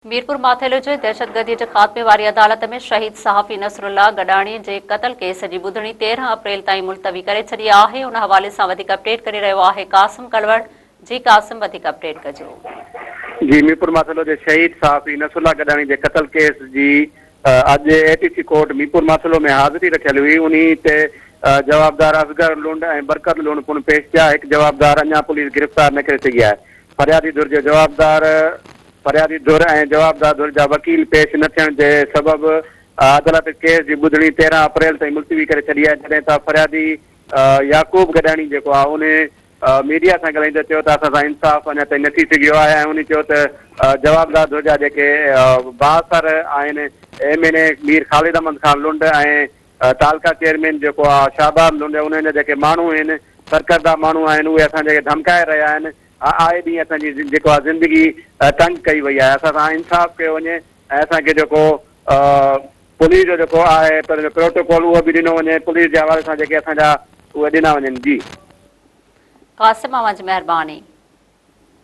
ميرپور ماٿيلو جي دهشتگردي جي خاتمي واري عدالت ۾ شهيد صحافي نصرالله گڏاڻي جي قتل ڪيس جي ٻڌڻي 13 اپريل تائين ملتوي ڪري ڇڏي آهي ان حوالي سان وڌيڪ اپڊيٽ ڪري رهيو آهي قاسم ڪلوڙ جي قاسم وڌيڪ اپڊيٽ ڪجو. جي ميرپور ماٿيلو جي شهيد صحافي نصرالله گڏاڻي جي قتل ڪيس جي اڄ A T C court Mirpur Mathelo ۾ حاضري رکيل هئي انهي تي جوابدار اصغر لنڊ ۽ برڪت لنڊ پڻ پيش ٿيا هڪ جوابدار اڃا پوليس گرفتار نه ڪري سگهي آهي فريادي ڌر جي جوابدار فريادي ڌر ۽ جوابدار ڌر جا وڪيل پيش نه ٿيڻ جي سبب عدالت ڪيس جي ٻڌڻي 13 اپريل تائين ملتوي ڪري ڇڏي آهي جڏهن ته فريادي يعقوب گڏاڻي جيڪو آهي انهي ميڊيا سان ڳالهائيندي چيو ته اسان سان انصاف اڃا تائين نه ٿي سگهيو آهي ۽ انهي چيو ته جوابدار ڌر جا جيڪي بااثر آهن M N A Mir Khalid Ahmed Khan Lund ۽ taluka chairman جيڪو آهي شهباز لنڊ انهن جا جيڪي ماڻهو آهن سرڪرده ماڻهو آهن اهي اسان کي ڌمڪائي رهيا آهن آئي ڏينهن اسان جي جيڪو آهي زندگي تنگ ڪئي وئي آهي اسان سان انصاف ڪيو وڃي ۽ اسان کي جيڪو پوليس جو جيڪو آهي پنهنجو پروٽوڪول اهو به ڏنو وڃي پوليس جي حوالي سان جيڪي اسان جا اهي ڏنا وڃن جي. قاسم اوهان جي مهرباني.